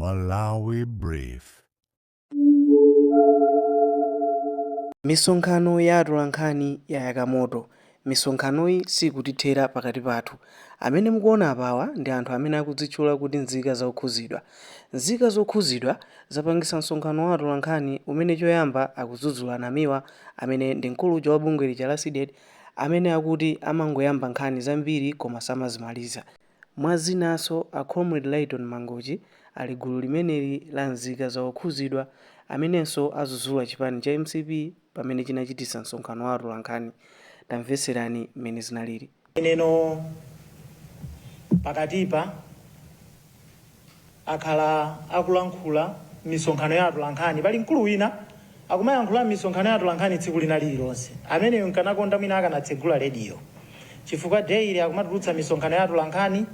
Malawi Brief. Misonkhano ya atolankhani yayaka moto. Misonkhanoyi sikutithera pakati pathu. Amene mukuona apawa ndi anthu amene akudzitchula kuti nzika zokhuzidwa. Nzika zokhuzidwa zapangisa msonkhano wa atolankhani umene choyamba akudzudzula Namiwa amene ndi mkulu uja wa bungwe lija la CDEDI amene akuti amangoyamba nkhani zambiri koma samazimaliza. Mwa zinanso a Comrade Lyton Mangochi ali gulu limeneli la nzika za okhuzidwa amenenso adzudzula chipani cha mcp pamene chinachitisa msonkhano wa atolankhani. Tamvetserani mmene zinalili. Ineno pakatipa akhala akulankhula m'misonkhano ya atolankhani. Pali mkulu wina akumayankhula m'misonkhano ya atolankhani tsiku lina lililonse. Ameneyo nkanakonda mwina akanatsegula rediyo, chifukwa daily akumatulutsa misonkhano ya atolankhani.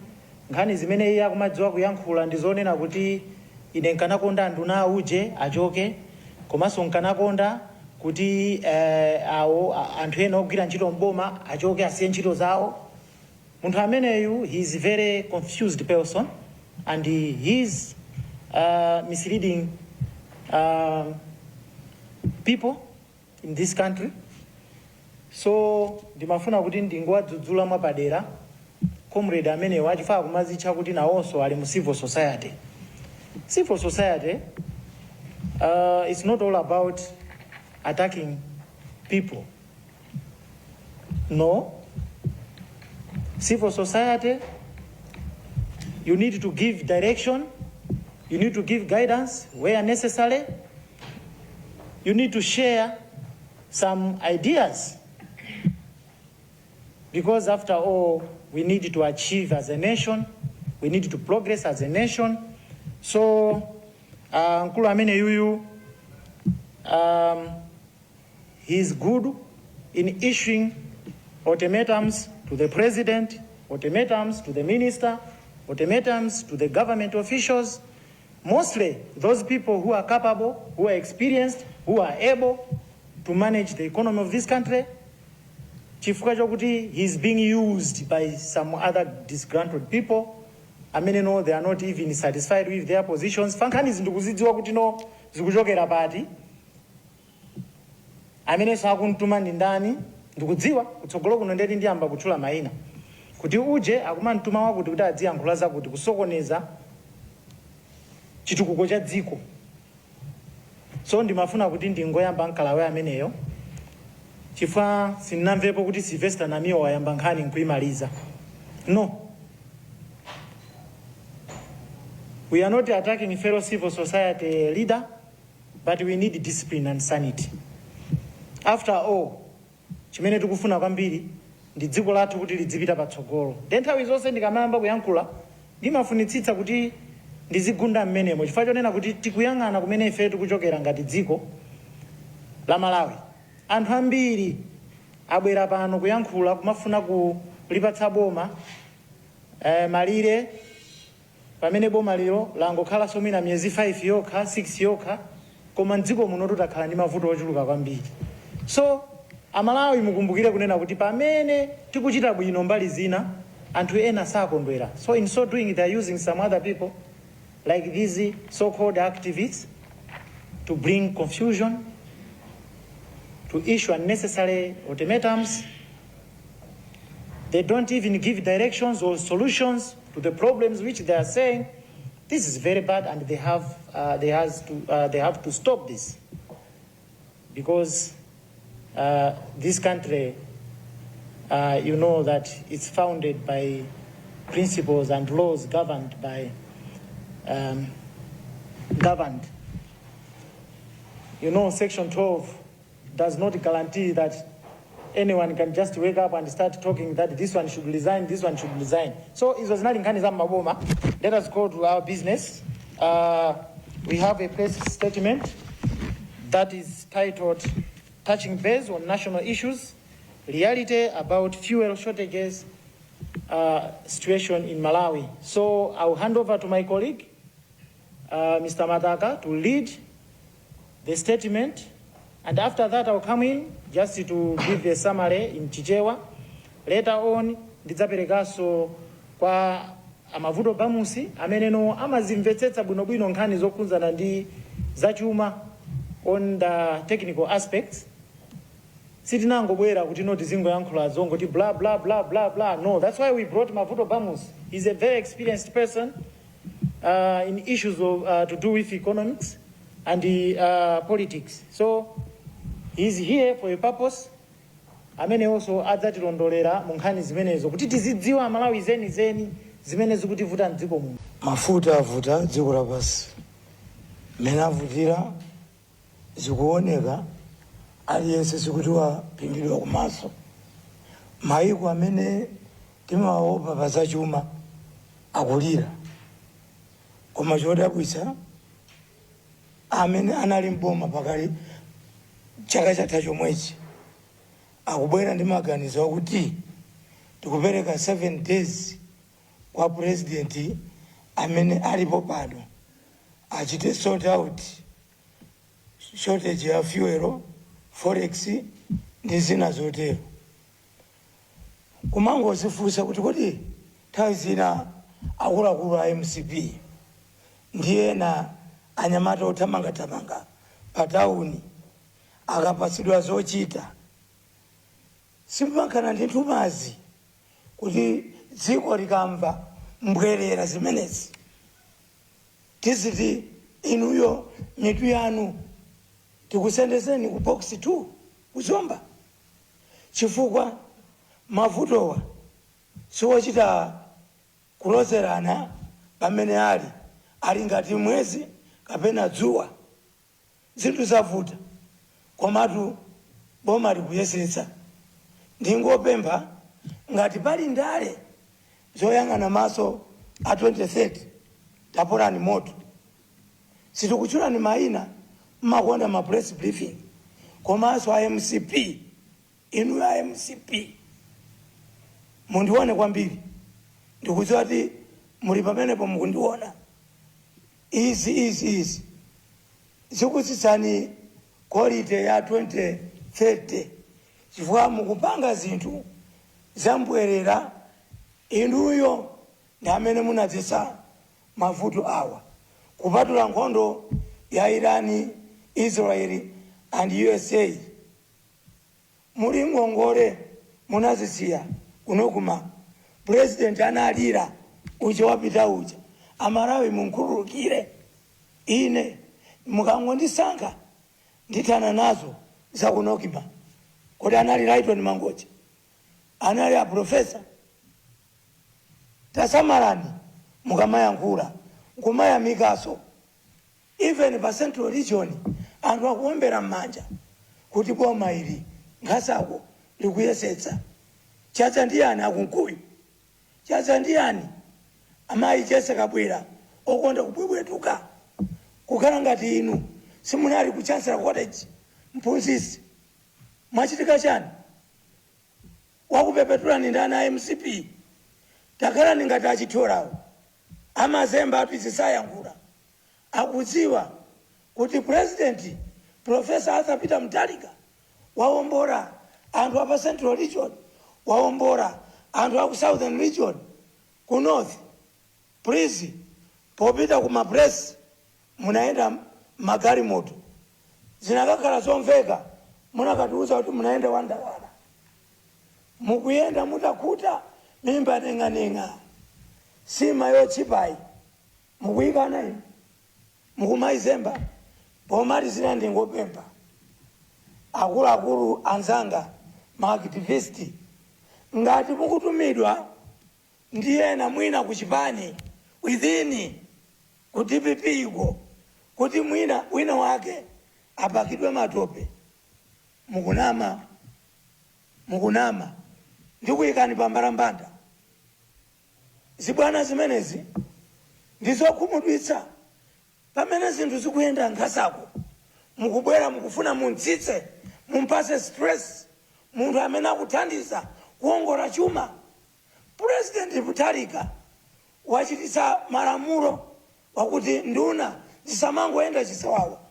Nkhani zimene iye akumadziwa kuyankhula ndi zonena kuti ine nkanakonda anduna auje achoke, komanso nkanakonda kuti awo anthu ena ogwira ntchito m'boma achoke, asiye ntchito zawo. Munthu ameneyu, he is very confused person and he is misleading people in this country. So ndimafuna kuti ndingowadzudzula mwapadera comrade amenewa, chifukwa akumazitcha kuti nawonso ali mu civil society. Civil society is not all about attacking people. No, civil society, you need to give direction, you need to give guidance where necessary, you need to share some ideas, because after all we need to achieve as a nation, we need to progress as a nation. So mkulu amene yuyu, he is good in issuing ultimatums to the president, ultimatums to the minister, ultimatums to the government officials, mostly those people who are capable, who are experienced, who are able to manage the economy of this country, chifukwa chokuti he is being used by some other disgruntled people amene, no, they are not even satisfied with their positions. Nkhani ndikuzidziwa kuti, no, zikuchokera pati, amenenso akumtuma ndi ndani ndikudziwa. Kutsogolo kuno ndeti ndiyamba kutchula mayina kuti uje akumamtuma wakuti kuti adziyankhula zakuti kusokoneza chitukuko cha dziko. So ndimafuna kuti ndingoyamba nkalawe ameneyo, chifukwa sindinamvepo kuti Sylvester Namiwa wayamba nkhani nkuyimaliza. No, we are not attacking fellow civil society leader, but we need discipline and sanity. After all, chimene tikufuna kwambiri ndi dziko lathu kuti lidzipita patsogolo. Nde nthawi zonse ndikamayamba kuyankhula ndimafunitsitsa kuti ndizigunda mmenemo, chifukwa chonena kuti tikuyang'ana kumene ife tikuchokera ngati dziko la Malawi. Anthu ambiri abwera pano kuyankhula kumafuna kulipatsa boma malire, pamene boma lilo langokhalanso mwina miyezi 5 yokha, 6 yokha, koma mdziko muno tutakhala ndi mavuto ochuluka kwambiri. So Amalawi, mukumbukire kunena kuti pamene tikuchita bwino mbali zina, anthu ena sakondwera. So in so doing, they are using some other people like these so-called activists to bring confusion, to issue unnecessary ultimatums. They don't even give directions or solutions to the problems which they are saying. This is very bad, and they have to stop this, because this country, you know that it's founded by principles and laws governed. Section 12 does not guarantee that anyone can just wake up and start talking that this one should resign, this one should resign. So izo zinali nkhani za maboma. Let us go to our business. We have a press statement that is titled "Touching Base on National Issues, Reality About Fuel Shortages Situation in Malawi." So I'll hand over to my colleague, Mr. Mataka, to lead the statement. And after that, I'll come in just to give a summary in Chichewa. Later on, ndidzaperekanso kwa A Mavuto Bamusi ameneno amazimvetsetsa bwinobwino nkhani zokhudzana ndi zachuma on the technical aspects. Sitinangobwera kuti no, tizingoyankhula zongoti blah blah blah blah blah. No, that's why we brought Mavuto Bamusi. He's a very experienced person in issues of to do with economics and politics. So he's here for a purpose. Amene also adzatilondolera mu nkhani zimenezo kuti tizidziwa Amalawi zenizeni zimene zikutivuta mdziko muno. Mafuta avuta dziko lapansi. Mmene avutira zikuoneka, aliyense sikuti waphimbidwa kumaso. Mayiko amene timawaopa pa zachuma akulira, koma chodabwitsa, amene anali mboma pakali chaka chatha chomwechi akubwera ndi maganizo akuti tikupereka 7 days kwa president amene alipo pano achite sort out shortage ya fuel, forex ndi zina zotero. Kumangozifunsa kuti kodi nthawi zina akuluakulu a MCP ndi ena anyamata othamangathamanga pa tawuni akapatsidwa zochita simumakhala ndi nthumazi kuti dziko likamva mbwerera zimenezi tiziti inuyo mitu yanu tikusendezeni ku Box 2 kuzomba, chifukwa mavutowa siwochita kulozerana pamene ali ngati mwezi kapena dzuwa. Zinthu zavuta, komatu boma likuyesetsa. Ndingopempha, ngati pali ndale zoyang'ana maso a 2030, tapolani moto. Sitikutchulani mayina, mmakonda ma press briefing. Komanso a MCP, inu a MCP mundione kwambiri, ndikudziwa kuti muli pamenepo mukundiona. Izi zikutsitsani quality ya 2030, chifukwa mukupanga zinthu zambwerera. Inuyo ndi amene munadzetsa mavuto awa, kupatula nkhondo ya Irani, Israeli and USA. Muli ngongole munazisiya kunokuma. President analira uja wapita uja, "Amalawi, munkhululukire ine, mukangondisankha ndithana nazo zakunokima." Kodi anali Lyton Mangochi, anali a professor? Tasamalani mukamayankhula nkumayamikaso. Even pa Central Region anthu akuombera m'manja kuti boma ili nkhasako likuyesetsa. Chadza ndiyani akunkuyu? Chadza ndiyani amayi Jesse Kabwera okonda kubwebwetuka kukhala ngati inu simunali ku Chancellor College? Mphunzitsi, mwachitika chani? Wakupepetulani ndani a MCP? Takhalani ngati achithorawo, amazemba atu zisayankhula. Akudziwa kuti President Professor Arthur Peter Mutharika wawombora anthu apa Central Region, wawombora anthu aku Southern Region, ku North. Please, popita ku ma press munayenda magalimoto, zinakakhala zomveka munakatiuza kuti munayenda wandawala. Mukuyenda mutakhuta, mimba neng'aneng'a, sima yochipayi mukuyikana inu, mukumayizemba. Pomalizira, ndingopempha akuluakulu anzanga ma activist, ngati mukutumidwa ndi ena mwina kuchipani within ku DPP iko kuti mwina wina wake apakidwe matope, mukunama, mukunama. Ndikuyikani pambalambanda. Zibwana zimenezi ndizokhumudwitsa. Pamene zinthu zikuyenda nkhasako, mukubwera mukufuna muntsitse, mumpase stress munthu amene akuthandiza kuwongola chuma. President Mutharika wachititsa malamulo wakuti nduna zisamangoyenda chisawawa.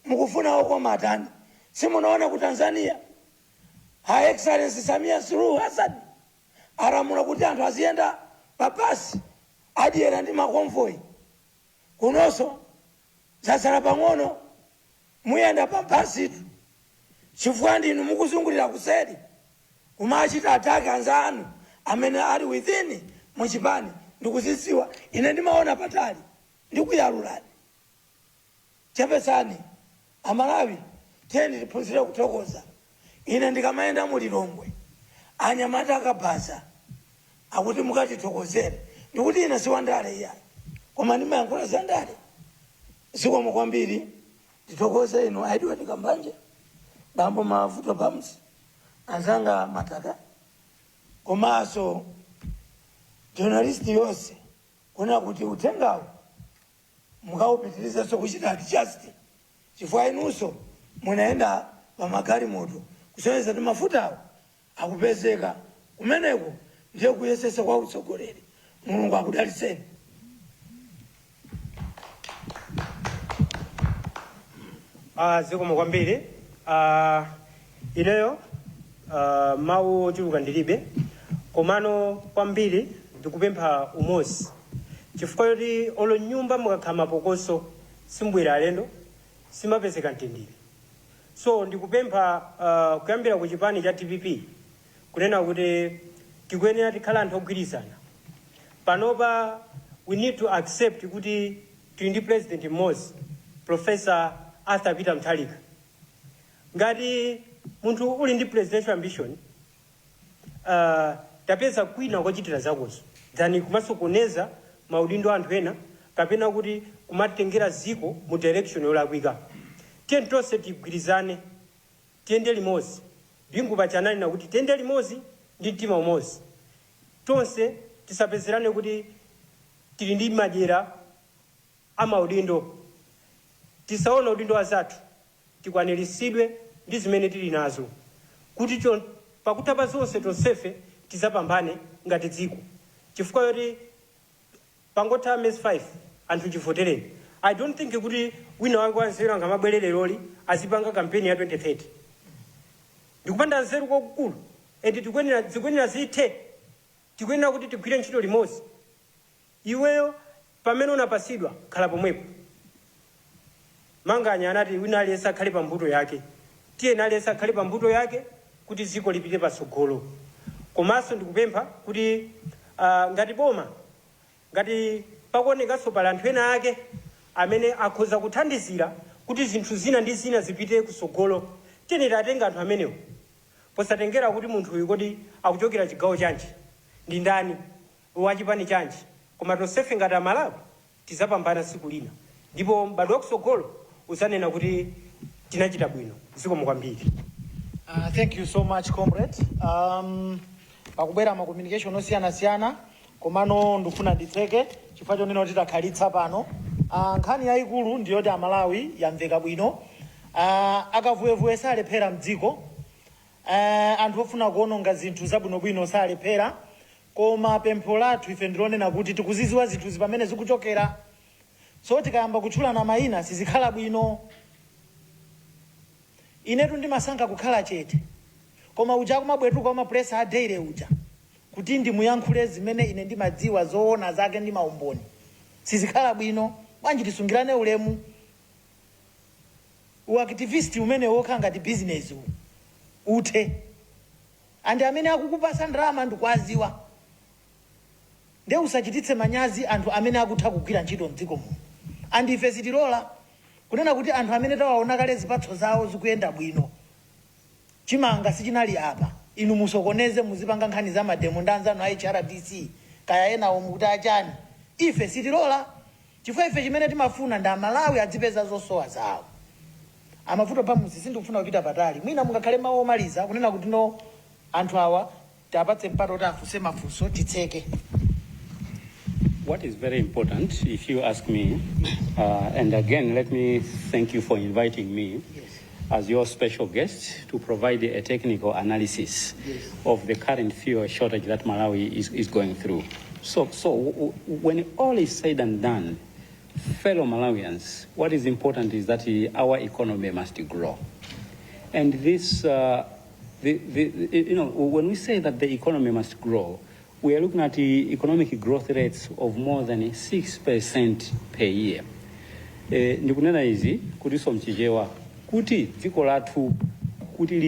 Mukufuna okoma atani? Simunaona ku Tanzania, Her Excellency Samia Suluhu Hassan alamula kuti anthu aziyenda pa basi? Adyera ndi ma convoy. Kunonso zasala pang'ono, muyenda pa basitu, chifukwa ndinu mukuzungulira kuseri kumachita attack anzanu amene ali within muchipani. Ndikuzidziwa ine, ndimaona patali. Ndikuyalulani, chepesani. Amalawi, tiyeni tiphunzire kuthokoza. Ine ndikamayenda mu Lilongwe, anyamata akabhaza akuti mukatithokozere. Ndikuti ine siwandale iyayi, koma ndimayankhula za ndale. Zikomo kwambiri. Ndithokoze inu Edward Kambanje, bambo Mavuto Pams, anzanga Mataka, komanso journalist yonse, kunena kuti uthengawo mukawupitirizenso kuchita adjust, chifukwa inunso munayenda pamagalimoto kusonyeza kuti mafutawo akupezeka kumeneko. Ndiye kuyesesa kwa utsogoleri. Mulungu akudalitseni. Zikomo kwambiri. Ineyo mawu ochuluka ndilibe, komano kwambiri ndikupempha umodzi, chifukwa choti olo nyumba mukakhala mapokoso, simbwera alendo, simapezeka mtendere. So ndikupempha kuyambira ku chipani cha DPP kunena kuti tikuyenera tikhala anthu ogwirizana. Panopa we need to accept kuti tili ndi president mmodzi, Professor Arthur Peter Mutharika. Ngati munthu uli ndi presidential ambition, tapeza kwina kochitira zakozo than kumasokoneza maudindo anthu ena kapena kuti kumatengera ziko mu direction yolakwika. Tiye tonse tigwirizane, tiyende limodzi. Bingu pachananena kuti tiyende limodzi ndi mtima umodzi. Tonse tisapezerane kuti tili ndi madyera amaudindo. Tisaone udindo wazathu, tikwaniritsidwe ndi zimene tili nazo, kuti pakutha pa zonse tonsefe tizapambane ngati dziko, chifukwa choti pangotha miyezi 5 anthu chivotereni, I don't think kuti wina wake wanzeru angamabwerere loli azipanga kampeni ya 2030. Ndikupanda nzeru kwakukulu, and tikuyenera, zikuyenera zithe. Tikuyenera kuti tigwire ntchito limodzi. Iweyo pamene unapasidwa, khala pomwepo. Manganya anati wina aliyense akhale pa mbuto yake. Tiyeni aliyense akhale pa mbuto yake kuti dziko lipite patsogolo. Komanso ndikupempha kuti ngati boma, ngati pakuonekanso pali anthu ena ake amene akhoza kuthandizira kuti zinthu zina ndi zina zipite kutsogolo, tiyeni tatenga anthu amenewo, posatengera kuti munthu uyu kodi akuchokera chigawo chanji, ndi ndani, wachipani chanji, koma tonsefe ngati Amalawi tizapambana tsiku lina, ndipo m'badwo wakutsogolo uzanena kuti tinachita bwino. Zikomo kwambiri. Thank you so much, comrade. Pakubwera ma communication osiyanasiyana, komano ndikufuna nditseke chifukwa chonena kuti takhalitsa pano. Nkhani yayikulu ndiyoti Amalawi yamveka bwino. Akavuyevuye salephera mdziko. Anthu ofuna kuononga zinthu zabwinobwino salephera, koma pempho lathu ife ndilonena kuti tikuziziwa zinthuzi pamene zikuchokera, so tikayamba kutchulana mayina sizikhala bwino. Inetu ndimasankha kukhala chete, koma uja akumabwetuka umapulesa a daily uja kuti ndimuyankhule zimene ine ndimadziwa zoona zake ndi maumboni, sizikhala bwino. Bwanji tisungirane ulemu? U activist umene wokha ngati business uwu uthe, andi amene akukupasa ndalama ndikuaziwa, nde usachititse manyazi anthu amene akutha kugwira ntchito mdziko muno. Andi ife sitilola kunena kuti anthu amene tawaona kale zipatso zawo zikuyenda bwino, chimanga sichinali apa, inu musokoneze, muzipanga nkhani za ma demo ndi anzanu a HRDC, kaya enawo mukuti achani. Ife sitilola, chifukwa ife chimene timafuna ndi Amalawi adzipeza zosowa zawo. Amavuto pamuzi, sindikufuna kupita patali. Mwina mungakhale mawu omaliza kunena kuti no, anthu awa tapatse mpata kuti afunse mafunso, titseke. What is very important, if you ask me, and again, let me thank you for inviting me as your special guest to provide a technical analysis of the current fuel shortage that Malawi is going through. So when all is said and done, fellow Malawians, what is important is that our economy must grow. And this, the, you know, when we say that the economy must grow, We are looking at the economic growth rates of more than 6% per year. Ndikunena izi kutinso mchichewa kuti dziko lathu kuti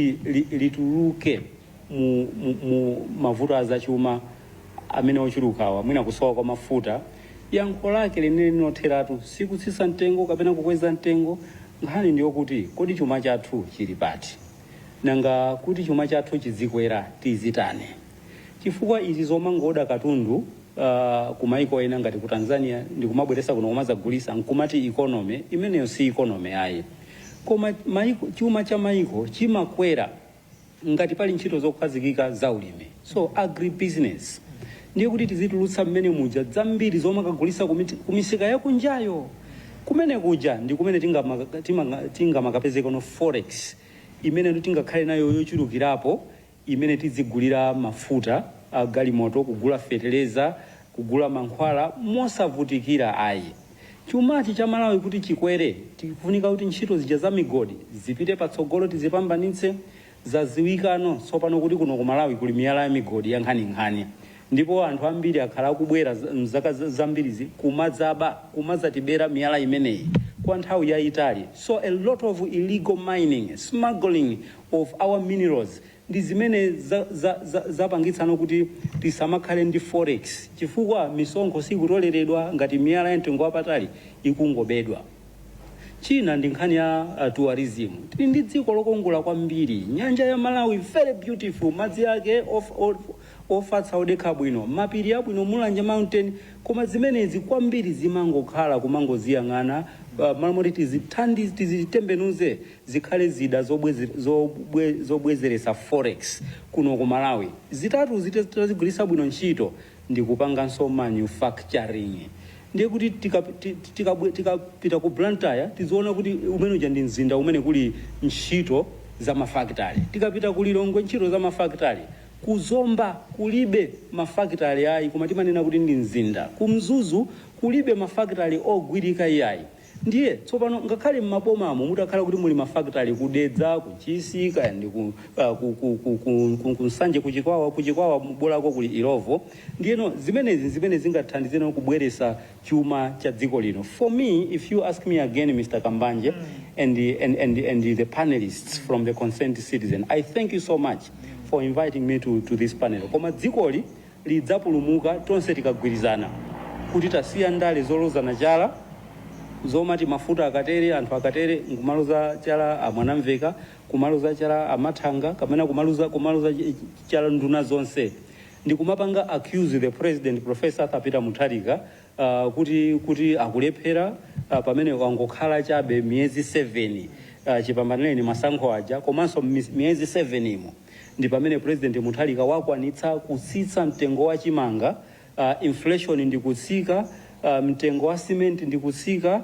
lituluke mu mavuto azachuma amene ochulukawa, mwina kusowa kwa mafuta, yankho lake limene linotheratu sikutsitsa mtengo kapena kukweza mtengo. Nkhani ndiyokuti kodi chuma chathu chili pati? Nanga kuti chuma chathu chizikwera tizitani? Chifukwa izi zomangoda katundu kumaiko ena ngati ku Tanzania ndikumabweresa kuno kumazagulisa nkumati economy, imeneyo si economy ayi. Koma maiko, chuma cha maiko chimakwera ngati pali ntchito zokhazikika za ulimi, so agribusiness. Ndiye kuti tizitulutsa mmene muja zambiri zomakagulisa kumisika yakunjayo. Kumene kuja ndi kumene tingamakapezeka no forex imene tingakhale nayo yochulukirapo, imene tizigulira mafuta a galimoto, kugula feteleza, kugula mankhwala mosavutikira ayi. Chumachi cha Malawi kuti chikwere, tikufunika kuti ntchito zija za migodi zipite patsogolo, tizipambanitse. Zaziwikano tsopano kuti kuno ku Malawi kuli miyala ya migodi ya nkhaninkhani, ndipo anthu ambiri akhala akubwera mzaka zambirizi kumadzaba, kumadzatibera miyala imeneyi kwa nthawi yayitali. So a lot of illegal mining, smuggling of our minerals ndi zimene zapangitsano kuti tisamakhale ndi forex, chifukwa misonkho sikutoleredwa ngati miyala ya mtengo wapatali ikungobedwa. China ndi nkhani ya tourism. Tili ndi dziko lokongola kwambiri, nyanja ya Malawi, very beautiful, madzi ake ofatsa, odekha bwino, mapiri abwino, Mulanje Mountain. Koma zimenezi kwambiri zimangokhala kumangoziyang'ana, malo moti tizithandize, tizitembenuze zikhale zida zobwezeresa forex kuno ku Malawi. Zitatu tazigwiritsa bwino ntchito ndi kupanganso manufacturing. Ndiye kuti tikapita ku Blantyre tiziona kuti umene uja ndi mzinda umene kuli ntchito za mafakitale. Tikapita ku Lilongwe, ntchito za mafakitale. Kuzomba kulibe mafakitale ayi, koma timanena kuti ndi mzinda. Ku Mzuzu kulibe mafakitale ogwirika iyayi. Ndiye tsopano ngakhale mmabomamo mutakhala kuti muli mafakitale, kudedza, kuchisi, kaya ndi ku Nsanje, kuchikwawa, kuchikwawa bolako kuli Illovo. Ndiyeno zimenezi zimene zingathandizeno kubweresa chuma cha dziko lino. For me, if you ask me again, Mr Kambanje and the panelists from the Concerned Citizen, I thank you so much for inviting me to this panel. Koma dzikoli lidzapulumuka tonse tikagwirizana kuti tasiya ndale zolozana chala, zomati mafuta akatere, anthu akatere, nkumaloza chala amwanamveka, kumaloza chala amathanga, kapena kumaloza chala nduna zonse, ndi kumapanga accuse the president, Professor Arthur Peter Mutharika, kuti akulephera, pamene wangokhala chabe miyezi 7 chipambanireni masankho aja. Komanso miyezi 7 imo ndi pamene President Mutharika wakwanitsa kutsitsa mtengo wa chimanga, inflation ndi kutsika, mtengo wa cement ndi kutsika.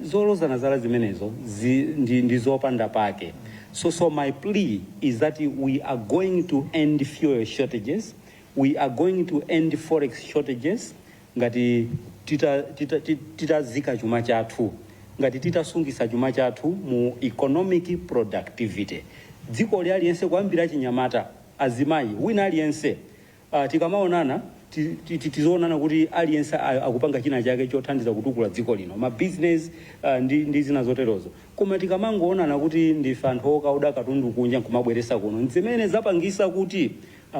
Zolozana zala zimenezo ndi zopanda pake. So my plea is that we are going to end fuel shortages, we are going to end forex shortages ngati titazika chuma chathu, ngati titasungisa chuma chathu mu economic productivity. Dziko li aliyense, kuyambira chinyamata, azimayi, wina aliyense, tikamaonana tizionana kuti aliyense akupanga china chake chothandiza kutukula dziko lino, ma business ndi zina zoterozo. Koma tikamangoonana kuti ndife anthu okaoda katundu kunja nkumabweresa kuno, zimene zapangisa kuti,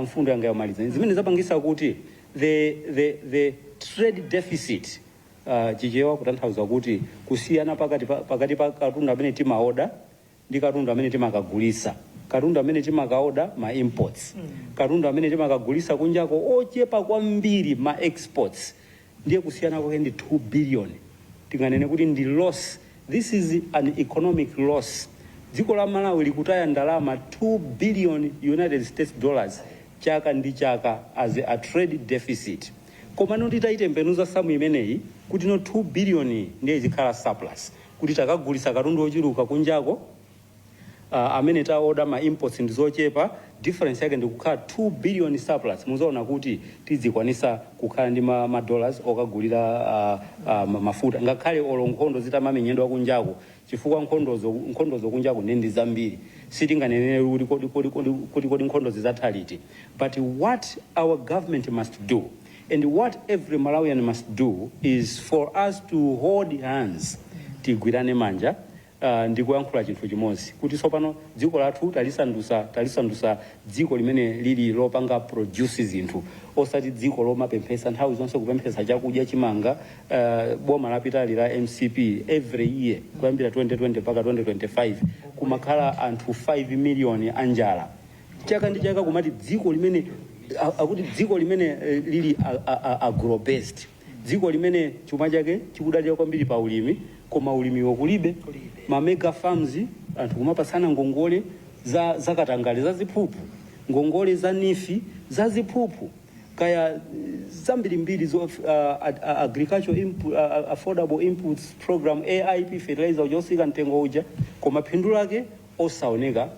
mfundo yanga yomaliza, zimene zapangisa kuti the trade deficit, Chichewa kutanthauza kuti kusiyana pakati pa katundu amene timaoda ndi katundu amene timakagulisa, katundu amene timakaoda, ma imports, katundu amene timakagulisa kunjako ochepa kwambiri, ma exports, ndiye kusiyana kwake ndi 2 billion. Tinganene kuti ndi loss. This is an economic loss. Dziko la Malawi likutaya ndalama 2 billion United States dollars chaka ndi chaka as a trade deficit. Koma noti titayitembenuza samu imeneyi kuti no 2 billion ndiye izikhala surplus, kuti takagulisa katundu ochuluka kunjako. Amene taoda ma imports ndi zochepa, difference yake ndikukhala 2 billion surplus. Muzaona kuti tizikwanisa kukhala ndi ma dollars okagulira mafuta, ngakhale olo nkhondo zitamamenyedwa kunjaku, chifukwa nkhondozo kunjaku ndi zambiri. Sitinganenere kuti kodi nkhondo zidzatha liti. But what our government must do and what every Malawian must do is for us to hold hands, tigwirane manja ndikuyankhula chinthu chimodzi, kuti tsopano dziko lathu talisandusa dziko limene lili lopanga produce zinthu, osati dziko lomapemphesa nthawi zonse, kupemphesa chakudya, chimanga. Boma lapitali la MCP, every year kuyambira 2020 mpaka 2025, kumakhala anthu 5 million anjala chaka ndi chaka. Kumati dziko limene akuti dziko limene lili agro based, dziko limene chuma chake chikudalira kwambiri pa ulimi, koma ulimiwo kulibe. Ma mega farms, anthu kumapasana ngongole za zakatangale, za ziphuphu, ngongole za NEEF, za ziphuphu, kaya zambirimbiri zo agricultural input, affordable inputs program, AIP, fertilizer uja osika mtengo uja, koma phindu lake osaoneka.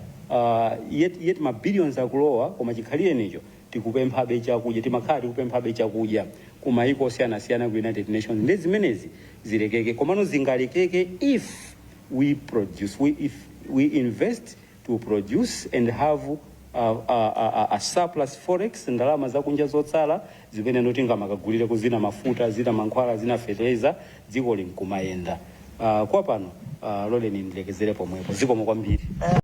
Yet ma billions akulowa, koma chikhalirecho tikupemphabe chakudya, timakhala tikupemphabe chakudya kumayiko osiyanasiyana, ku United Nations. Ndi zimenezi zilekeke. Komano zingalekeke if we produce, if we invest to produce and have a surplus forex, ndalama zakunja zotsala zimene noti ngamakagulire kuzina mafuta, zina mankhwala, zina fertilizer, dziko linkumayenda. Kwa pano, loleni ndilekezere pomwepo. Zikomo kwambiri.